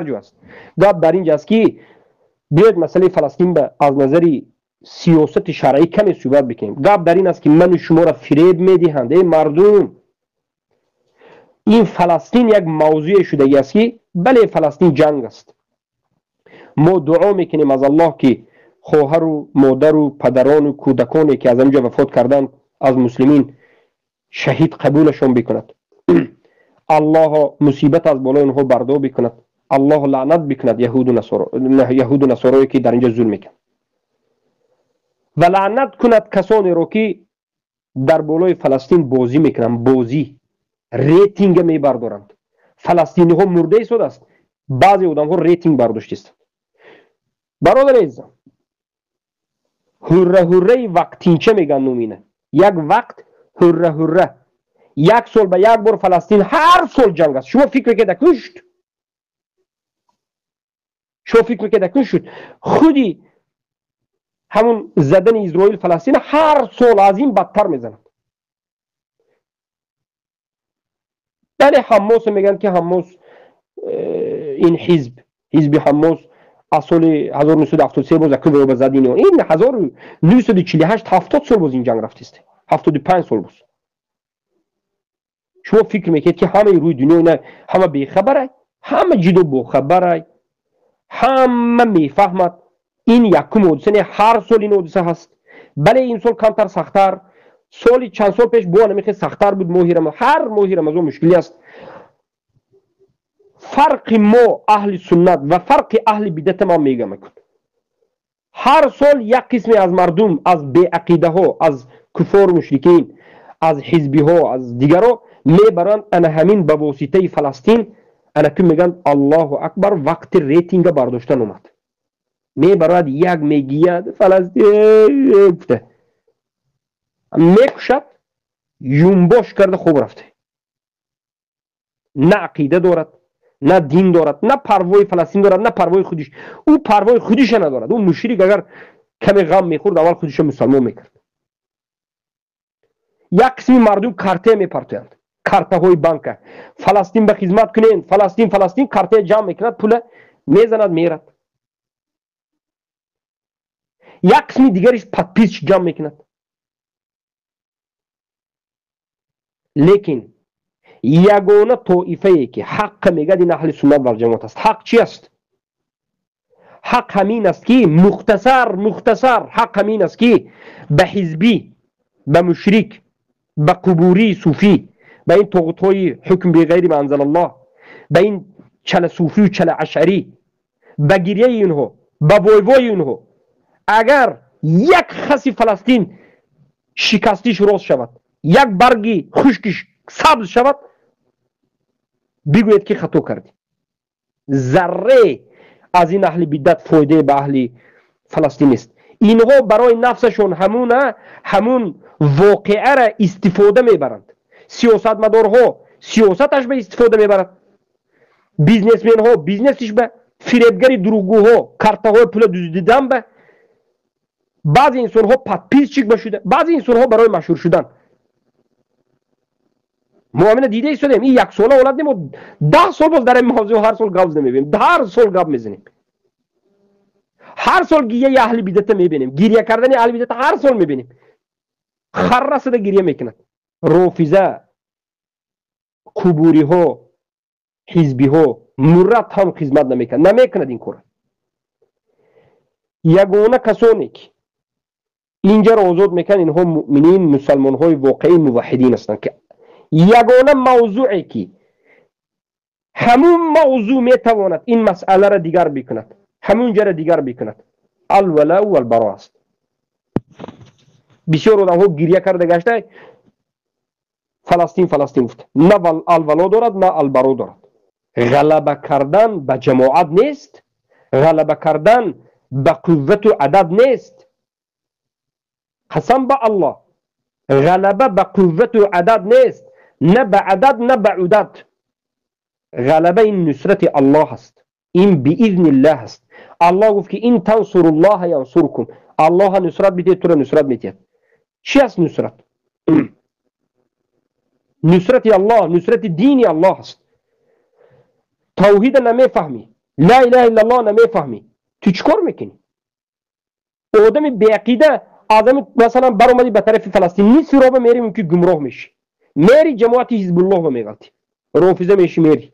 ҷо аст. Гап дар инҷа аст, ки биёед масъалаи Фаластин ба аз назари сиёсати шаръӣ каме суҳбат бикунем. Гап дар ин аст, ки ману шуморо фиреб медиҳанд. Эй мардум, ин Фаластин як мавзӯе шудагӣ аст, ки бале, Фаластин ҷанг аст. Мо дуо мекунем аз Аллоҳ, ки хоҳару модару падарону кӯдаконе, ки аз ҳамҷо вафот карданд аз муслимин, шаҳид қабулашон бикунад. Аллоҳо мусибат аз болои онҳо бардо бикунад. Аллоҳ лаънат бикунад яҳуду насорое, ки дар инҷо зулм мекунад, ва лаънат кунад касонеро, ки дар болои Фаластин бозӣ мекунанд, бозӣ рейтинга мебардоранд. Фаластиниҳо мурда истодааст, баъзе одамҳо рейтинг бардоштистанд. Бародари азизам, ҳурра ҳурраи вақтинча меган номина. Як вақт ҳурра ҳурра, як сол ба як бор Фаластин ҳар сол ҷанг аст. Шумо фикр мекунед, кушт? Шумо фикр мекунед, кушт? Худи ҳамун задани Изроил Фаластин ҳар сол аз ин бадтар мезанад. Бале, Ҳаммос мегӯянд, ки Ҳаммос, ин ҳизб, ҳизби Ҳаммос аз соли 1973 боз акӯ ба задини ин 1948, 70 сол боз ин ҷанг рафтист, 75 сол боз. Шумо фикр мекунед, ки ҳамаи рӯи дунё ина ҳама бехабарай? Ҳама ҷидо бохабарай, ҳама мефаҳмад. Ин якум ҳодиса не, ҳар сол ин ҳодиса ҳаст. Бале, ин сол камтар сахттар, соли чанд сол пеш бо намихе сахттар буд. Моҳи Рамазон, ҳар моҳи Рамазон мушкилӣ аст. Фарқи мо аҳли суннат ва фарқи аҳли бидата ман мегам. Ҳар сол як қисме аз мардум, аз беақидаҳо, аз куфору мушрикин, аз ҳизбиҳо, аз дигаро мебаранд ана ҳамин ба воситаи Фаластин, ана ки мегӯянд: «Аллоҳу акбар, вақти рейтинга бардоштан омад». Мебарад, як мегияд Фаластин гуфта, мекушад, юмбош карда хоб рафта. На ақида дорад, на дин дорад, на парвои Фаластин дорад, на парвои худиш. Ӯ парвои худиша надорад. Ӯ мушрик агар каме ғам мехӯрд, аввал худиша мусалмон мекард. Як қисми мардум картая мепартоянд, картаҳои банка: «Фаластин ба хизмат кунен, Фаластин, Фаластин». Картая ҷамъ мекунад, пула мезанад, мерад. Як қисми дигариш подписчик ҷамъ мекунад. Лекин ягона тоифае, ки ҳаққа мегӯяд, ин аҳли суннат валҷамоат аст. Ҳақ чи аст? Ҳақ ҳамин аст, ки мухтасар мухтасар, ҳақ ҳамин аст, ки ба ҳизбӣ, ба мушрик, ба қубурии суфӣ, ба ин тоғутҳои ҳукм беғайри ма анзалаллоҳ, ба ин чала суфию чала ашарӣ, ба гирьяи инҳо, ба войвои инҳо агар як хаси Фаластин шикастиш рост шавад, як барги хушкиш сабз шавад, бигӯед, ки хато кардӣ. Зарре аз ин аҳли биддат фоидае ба аҳли Фаластин нест. Инҳо барои нафсашон ҳамуна ҳамун воқеара истифода мебаранд. Сиёсатмадорҳо сиёсаташ ба истифода мебарад, бизнесменҳо бизнесиш ба, фиребгари дурӯғгӯҳо картаҳои пула дуздидан ба, баъзе инсонҳо подписчик ба шуда, баъзе инсонҳо барои машҳур шудан. Мо ҳамина дида истодем. Ин яксола ҳолат не, мо 10 сол боз дар ин мавзӯъ ҳар сол гап мебинем, ҳар сол гап мезанем, ҳар сол гирьяи аҳли бидата мебинем, гирья кардани аҳли бидата ҳар сол мебинем. Харра сада гирья мекунад. Рофиза, қубуриҳо, ҳизбиҳо муррат ҳам хизмат намекунад, намекунад ин кора. Ягона касоне, ки инҷаро озод мекунанд, инҳо муъминин, мусалмонҳои воқеии муваҳҳидин ҳастанд, ки ягона мавзӯе, ки ҳамун мавзӯъ метавонад ин масъаларо дигар бикунад, ҳамун ҷара дигар бикунад, алвалау валбаро аст. Бисёр одамҳо гирья карда гашта «Фаластин, Фаластин» гуфта, на алвало дорад, на албаро дорад. Ғалаба кардан ба ҷамоат нест, ғалаба кардан ба қуввату адад нест. Қасам ба Аллоҳ, ғалаба ба қуввату адад нест, на ба адад, на ба удад. Ғалаба ин нусрати Аллоҳ аст, ин биизниллаҳ аст. Аллоҳ гуфт, ки ин тансуруллоҳа янсуркум. Аллоҳа нусрат бидиҳед, туро нусрат медиҳад. Чи аст нусрат? Нусрати Аллоҳ нусрати дини Аллоҳ аст. Тавҳида намефаҳмӣ. ла илаҳа иллаллоҳ намефаҳмӣ, ту чӣ кор мекунӣ? Одами беақида аз масалан баромадӣ ба тарафи Фаластин, нисфи роҳ мери, мумкин гумроҳ мешӣ, мери ҷамоати Ҳизбуллоҳ ба меғалтӣ, рофиза мешӣ, мери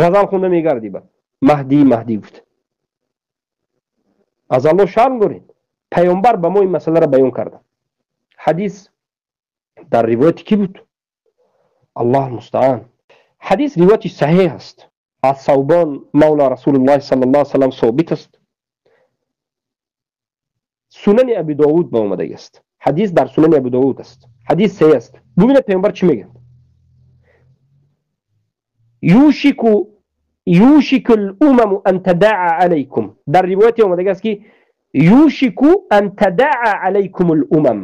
ғазал хонда мегардӣ, ба Маҳдӣ Маҳдӣ гуфта. Аз Аллоҳ шарм доред. Паёмбар ба мо ин масъаларо баён карда. Ҳадис дар ривояти кӣ буд? Аллоҳ мустаан. Ҳадис ривояти саҳеҳ аст, аз Савбон мавла Расулуллоҳ саллаллоҳу алайҳи васаллам собит аст. Сунани Аби Довуд ба омадагӣ аст. Ҳадис дар Сунани Аби Довуд аст. Ҳадис саҳеҳ аст. Бубинед, паёмбар чӣ мегӯяд? Юшику л-умаму ан тадаа алайкум. Дар ривояте омадагӣ аст, ки юшику ан тадаа алайкум л-умам.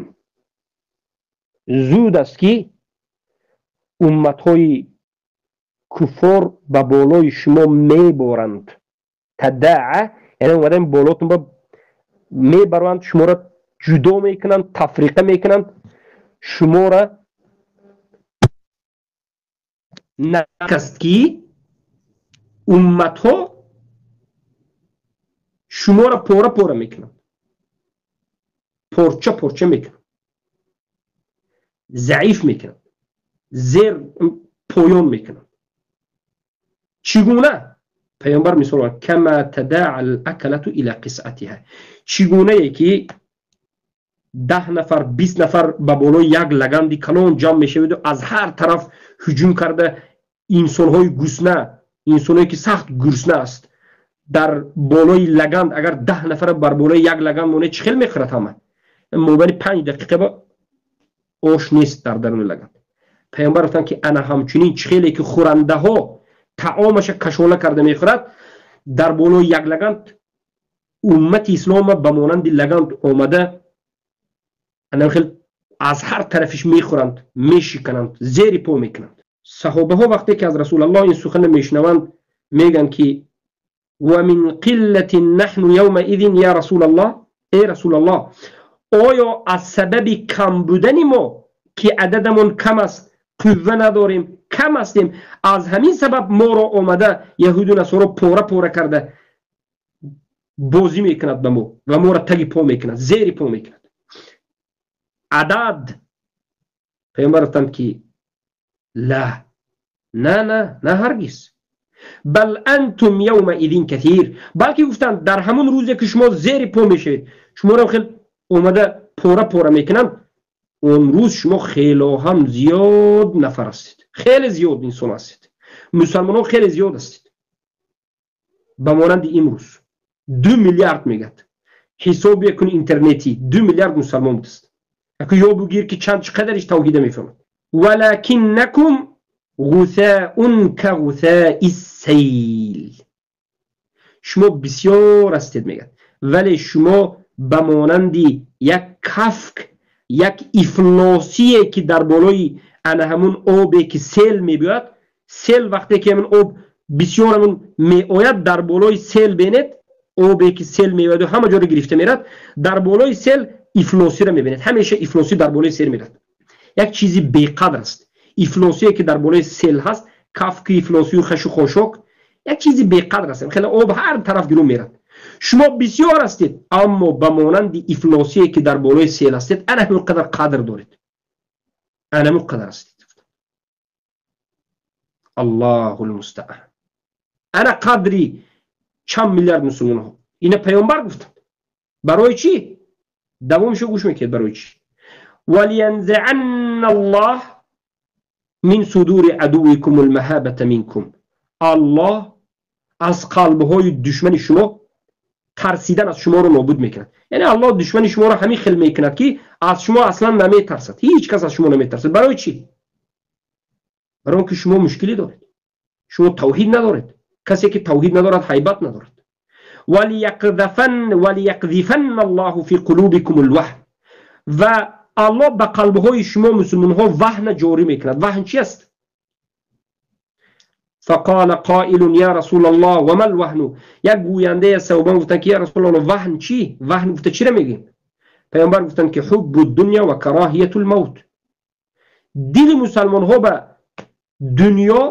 Зуд аст, ки умматҳои куффор ба болои шумо меборанд. Тадаа яъне омадан болотон ба мебаранд, шуморо ҷудо мекунанд, тафриқа мекунанд, шуморо накаст, ки умматҳо шуморо пора пора мекунанд, порча порча мекунанд, заиф мекунанд, зер поён мекунанд. Чӣ гуна? Паёмбар мисол овард: кама тадаъа ал-акалату ила қисъатиҳа. Чӣ гунае ки 10 нафар, 20 нафар ба болои як лаганди калон ҷамъ мешаведу аз ҳар тараф ҳуҷум карда, инсонҳои гусна, инсонҳое ки сахт гурусна аст, дар болои лаганд, агар 10 нафара бар болои як лаганд монед, чӣ хел мехӯрад ҳама? Мобайни 5 дақиқа ба ош нест дар даруни лаганд. Паёмбар гуфтанд, ки ана ҳамчунин чӣ хеле ки хӯрандаҳо таомаша кашола карда мехӯрад, дар болои як лаганд уммати ислома ба монанди лаганд омада, ана хел аз ҳар тарафиш мехӯранд, мешикананд, зери по мекунанд. Саҳобаҳо вақте ки аз Расулаллоҳ ин сухана мешунаванд, мегӯянд, ки ва мин қиллатин наҳну явмаизин я Расулаллоҳ, эй Расулаллоҳ, оё аз сабаби кам будани мо, ки ададамон кам аст, қувва надорем, кам ҳастем, аз ҳамин сабаб моро омада яҳуду насоро пора пора карда бозӣ мекунад ба мо ва моро таги по мекунад, зери по мекунад адад? Паёмбар гуфтанд, ки ла, на, на, на, ҳаргиз. Бал антум явмаидин касир. Балки гуфтанд, дар ҳамон рӯзе ки шумо зери по мешавед, шуморо хел омада пора пора мекунанд, он рӯз шумо хело ҳам зиёд нафар ҳастед, хеле зиёд инсон ҳастед, мусалмонон хеле зиёд ҳастед. Ба монанди имрӯз 2 миллиард мегӯяд, ҳисоб якун интернетӣ, 2 миллиард мусалмон будааст. Аку ё бугир, ки чанд чӣ қадариш тавҳида мефаҳмад. Валакиннакум ғусаун ка ғусаи сейл. Шумо бисёр ҳастед, мегӯяд, вале шумо ба монанди як кафк, як ифлосие, ки дар болои ана ҳамун обе ки сел мебиёяд. Сел вақте ки ҳамун об бисёр ҳамун меояд, дар болои сел бенед, обе ки сел меояду ҳама ҷоро гирифта мерад, дар болои сел ифлосиро мебинед. Ҳамеша ифлосӣ дар болои сел мерад, як чизи беқадр аст. Ифлосие ки дар болои сел ҳаст, кафки ифлосию хашу хошок, як чизи беқадр аст, хеле об ҳар тараф гиру мерад. Шумо бисёр ҳастед, аммо ба монанди ифлосие ки дар болои сел ҳастед, ана ҳамин қадар қадр доред, ана ҳамин қадар ҳастед. Аллоҳу лмустаан. Ана қадри чанд миллиард мусулмонҳо ина паёмбар гуфтанд. Барои чӣ? Давомшо гӯш мекунед, барои чӣ? Валиянзаанна Аллоҳ мин судури адувикум лмаҳабата минкум. Аллоҳ аз қалбҳои душмани шумо тарсидан аз шуморо нобуд мекунад. Яъне Аллоҳ душмани шуморо ҳамин хел мекунад, ки аз шумо аслан наметарсад, ҳеҷ кас аз шумо наметарсад. Барои чӣ? Барои он ки шумо мушкилӣ доред, шумо тавҳид надоред. Касе ки тавҳид надорад, ҳайбат надорад. Валияқзифанна Аллоҳу фи қулубикум алваҳн. Ва Аллоҳ ба қалбҳои шумо мусулмонҳо ваҳна ҷорӣ мекунад. Ваҳн чи аст? Фақала қоилун я Расулаллоҳ, ва мал ваҳну? Як гӯяндае аз саҳобаон гуфтанд, ки я Расулаллоҳ, ваҳн чӣ? Ваҳн гуфта чиро мегӯем? Паёмбар гуфтанд, ки ҳуббу дунё ва кароҳиятул мавт. Дили мусалмонҳо ба дунё,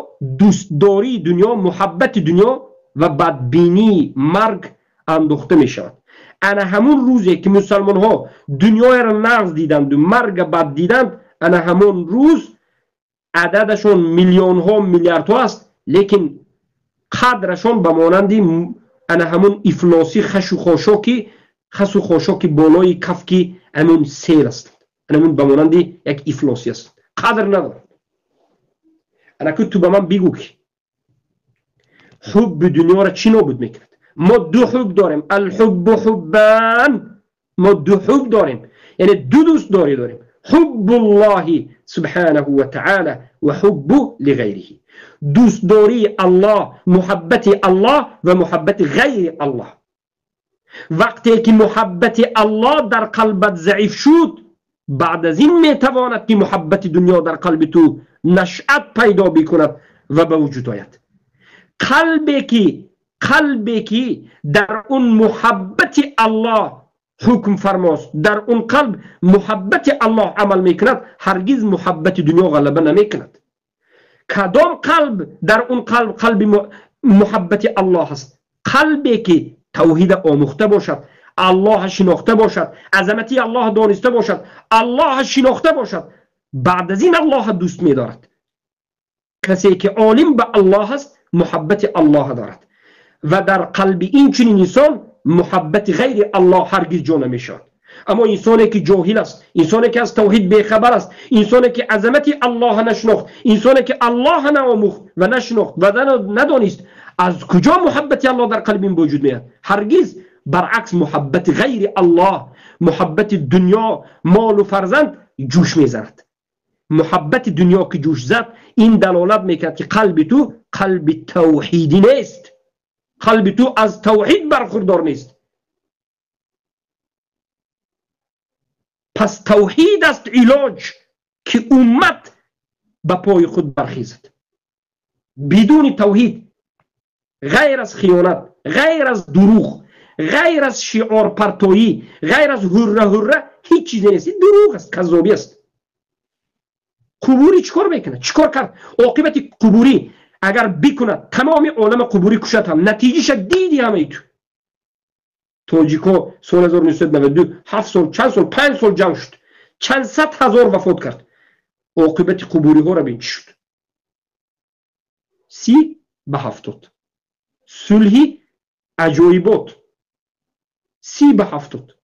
дӯстдории дунё, муҳаббати дунё. ва бадбинии марг андохта мешавад. Ана ҳамун рӯзе ки мусалмонҳо дунёяро нағз диданду марга бад диданд, ана ҳамон рӯз ададашон миллионҳо, миллиардҳо аст, лекин қадрашон ба монанди ана ҳамун ифлосӣ хасу хошоки болои кафки ҳамун сел астанд. Ҳамун ба монанди як ифлосӣ астанд, қадр надоранд. Анаку ту ба ман бигӯ, ки ҳубби дунёро чӣ нобуд мекунад? Мо ду ҳуб дорем, алҳуббу ҳуббан, мо ду ҳуб дорем, яъне ду дӯстдорӣ дорем: ҳуббуллоҳи субҳанаҳу ва таъала ва ҳуббу лиғайриҳи. Дӯстдории Аллоҳ, муҳаббати Аллоҳ ва муҳаббати ғайри Аллоҳ. Вақте ки муҳаббати Аллоҳ дар қалбат заиф шуд, баъд аз ин метавонад, ки муҳаббати дунё дар қалби ту нашъат пайдо бикунад ва ба вуҷуд ояд. Қалбе ки дар он муҳаббати Аллоҳ ҳукм фармост, дар он қалб муҳаббати Аллоҳ амал мекунад, ҳаргиз муҳаббати дунё ғалаба намекунад. Кадом қалб дар он қалб қалби муҳаббати Аллоҳ аст? Қалбе ки тавҳида омӯхта бошад, Аллоҳа шинохта бошад, азамати Аллоҳ дониста бошад, Аллоҳа шинохта бошад, баъд аз ин Аллоҳа дӯст медорад. Касе ки олим ба Аллоҳ аст, муҳаббати Аллоҳа дорад ва дар қалби ин чунин инсон муҳаббати ғайри Аллоҳ ҳаргиз ҷо намешавад. Аммо инсоне ки ҷоҳил аст, инсоне ки аз тавҳид бехабар аст, инсоне ки азамати Аллоҳа нашинохт, инсоне ки Аллоҳа наомӯхт ва нашинохт ва надонист, аз куҷо муҳаббати Аллоҳ дар қалби ин вуҷуд меяд? Ҳаргиз. Баръакс, муҳаббати ғайри Аллоҳ, муҳаббати дунё, молу фарзанд ҷӯш мезанад. Муҳаббати дунё ки ҷӯш зад, ин далолат мекунад, ки қалби ту қалби тавҳидӣ нест, қалби ту аз тавҳид бархурдор нест. Пас тавҳид аст илоҷ, ки уммат ба пои худ бархезад. Бидуни тавҳид, ғайр аз хиёнат, ғайр аз дурӯғ, ғайр аз шиорпартоӣ, ғайр аз ҳурра ҳурра ҳеҷ чизе нест. Дурӯғ аст, каззобӣ аст. Қубурӣ чӣ кор мекунад? Чӣ кор кард? Оқибати қубурӣ агар бикунад, тамоми олама қубурӣ кушад ҳам, натиҷаша диди ҳамаи ту. Тоҷико соли 1992 7 сол, чанд сол, 5 сол ҷанг шуд, чанд сад ҳазор вафот кард. Оқибати қубуриҳоро бин, чӣ шуд? 30 ба 70, сулҳи аҷоибот, 30 ба 70.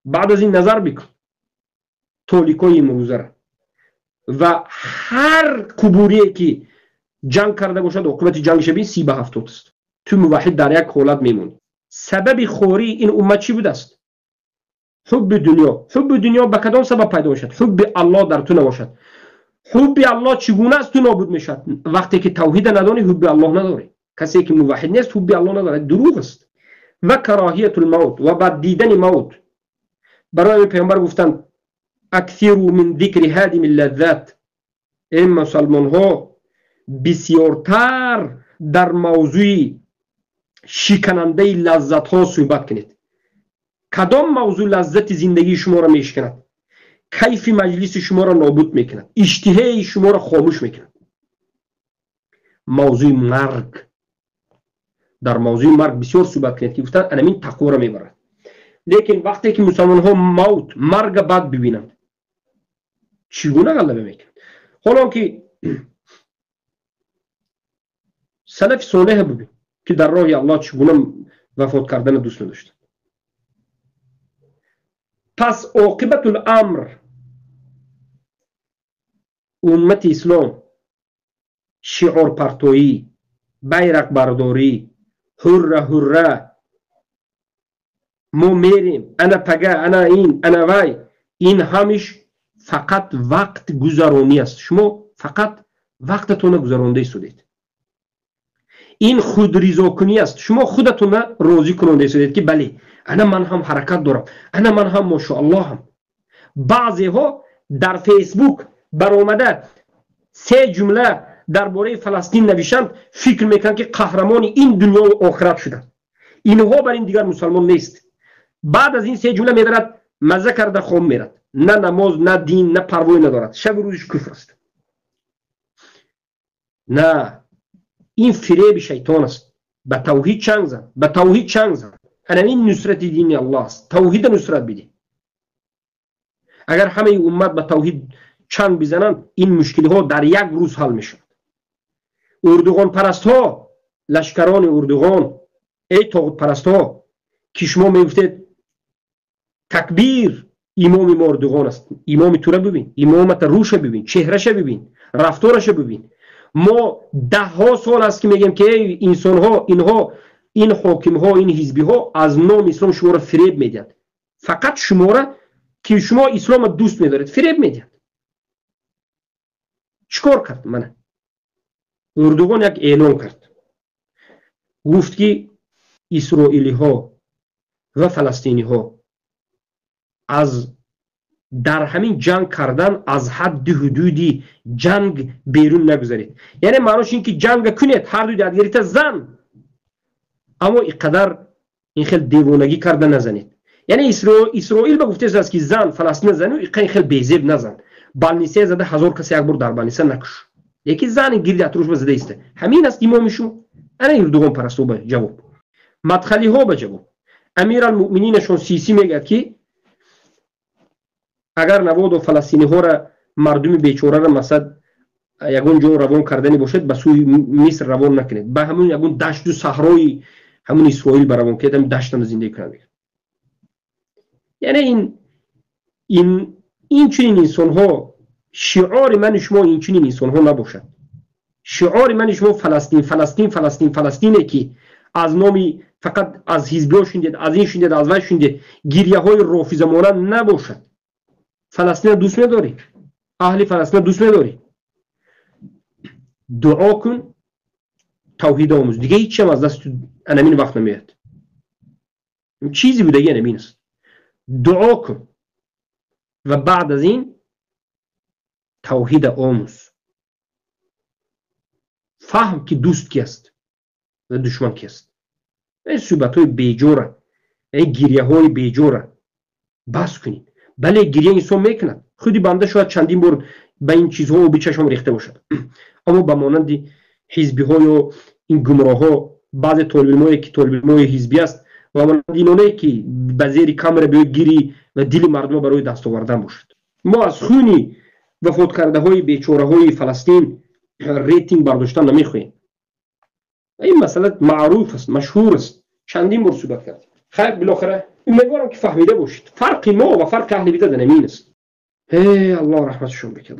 Баъд аз ин назар бикун толикои имрӯзара ва ҳар қубурие ки ҷанг карда бошад, оқибати ҷангша бин, 30 ба 70 аст. Ту муваҳид дар як ҳолат мемонӣ. Сабаби хории ин уммат чӣ будааст? Ҳубби дунё. Ҳубби дунё ба кадом сабаб пайдо мешавад? Ҳубби Аллоҳ дар ту набошад. Ҳубби Аллоҳ чӣ гуна аз ту нобуд мешавад? Вақте ки тавҳида надонӣ, ҳубби Аллоҳ надорӣ. Касе ки муваҳид нест, ҳубби Аллоҳ надорад, дурӯғ аст. Ва кароҳиятул мавт, ва бад дидани мавт. Барои паёмбар гуфтанд: аксиру мин зикри ҳадими лаззат. Эй мусалмонҳо, бисёртар дар мавзӯи шиканандаи лаззатҳо суҳбат кунед. Кадом мавзӯъ лаззати зиндагии шуморо мешиканад, кайфи маҷлиси шуморо нобуд мекунад, иштиҳаи шуморо хомӯш мекунад? Мавзӯи марг. Дар мавзӯи марг бисёр суҳбат кунед, ки гуфтанд, анамин тақворо мебарад. Лекин вақте ки мусалмонҳо мавт, марга бад бибинанд, чӣ гуна ғалаба мекунанд? Ҳолон ки салафи солеҳа бубин, ки дар роҳи Аллоҳ чӣ гуна вафот кардана дӯст медоштанд. Пас оқибатул амр, уммати ислом шиорпартоӣ, байрақбардорӣ, ҳурра ҳурра, мо мерем, ана пага, ана ин, ана вай, ин ҳамиш фақат вақт гузаронӣ аст. Шумо фақат вақтатонро гузаронда истодед. Ин худризокунӣ аст, шумо худатонро розӣ кунонда истодед, ки бале, ана ман ҳам ҳаракат дорам, ана ман ҳам мошоаллоҳам. Баъзеҳо дар Фейсбук баромада се ҷумла дар бораи Фаластин навишанд, фикр мекунанд, ки қаҳрамони ин дунёву охират шуданд. Инҳо бар ин дигар мусалмон нест. Баъд аз ин се ҷумла медарад, мазза карда хом мерад. На намоз, на дин, на парвое надорад, шабу рӯзиш куфр аст. На, ин фиреби шайтон аст. Ба тавҳид чанг зан, ба тавҳид чанг зан. Ана ин нусрати дини Аллоҳ аст. Тавҳида нусрат бидеҳ. Агар ҳамаи уммат ба тавҳид чанг бизананд, ин мушкилиҳо дар як рӯз ҳал мешавад. Урдуғонпарастҳо, лашкарони Урдуғон, эй тоғутпарастҳо, ки шумо мегуфтед такбир, имоми мо Урдуғон аст. Имоми тура бибин, имомата рӯша бибин, чеҳраша бибин, рафтораша бибин. Мо даҳҳо сол аст, ки мегӯем, ки эй инсонҳо, инҳо, ин ҳокимҳо, ин ҳизбиҳо аз номи ислом шуморо фиреб медиҳанд. Фақат шуморо, ки шумо ислома дӯст медоред, фиреб медиҳанд. Чӣ кор кард? Мана, Урдуғон як эълон кард, гуфт, ки исроилиҳо ва фаластиниҳо аз дар ҳамин ҷанг кардан аз ҳадди ҳудуди ҷанг берун нагузаред. Яъне маънош ин ки ҷанга кунед, ҳар дуи якдигарита зан, аммо ин қадар ин хел девонагӣ карда назанед. Яъне Исроил ба гуфтааст, ки зан, Фаластина зану, ин хел безеб назан, больница зада 1000 касе як бор дар больница накуш, яки зани гирди атроф ба зада иста. Ҳамин аст имоми шумо. Ана Эрдуғон парасту ба ҷавоб, мадхалиҳо ба ҷавоб. Амиралмуъмининашон Сиси мегӯяд, ки агар наводу фаластиниҳоро, мардуми бечораро, масад ягон ҷо равон кардани бошад, ба сӯи Миср равон накунед, ба ҳамун ягон дашту саҳрои ҳамун Исроил баравон кунед, ҳамин даштана зиндагӣ кунад. Яъне ин чунин инсонҳо, шиори мани шумо ин чунин инсонҳо набошад. Шиори мани шумо Фаластин, Фаластин, Фаластин, Фаластине, ки аз номи фақат аз ҳизбиҳо шундед, аз ин шундед, аз вай шундед, гирьяҳои рофизамонанд набошад. Фаластина дӯст медорӣ, аҳли Фаластина дӯст медорӣ, дуо кун, тавҳид омӯз. Дига ҳечам аз дасти анамин вақт намеояд. Чизи будаги анамин аст. Дуо кун ва баъд аз ин тавҳида омӯз, фаҳм, ки дӯст ки аст ва душман ки аст. Ин суҳбатҳои беҷора, ин гирьяҳои беҷора бас кунед. Бале, гирья инсон мекунад. Худи банда шояд чандин бор ба ин чизҳо оби чашмам рехта бошад, аммо ба монанди ҳизбиҳо ё ин гумроҳҳо, баъзе толибилмое, ки толибилмои ҳизбӣ аст, ва монанди инонае, ки ба зери камера биёй гирӣ ва дили мардума барои даст овардан бошад. Мо аз хуни вафоткардаҳои бечораҳои Фаластин рейтинг бардоштан намехоҳем. Ин масъала маъруф аст, машҳур аст, чандин бор суҳбат кардем. Хайр, билохира умедворам, ки фаҳмида бошед, фарқи мо ва фарқи аҳли бидат ҳамин аст. Э, Аллоҳ раҳматшон бикард.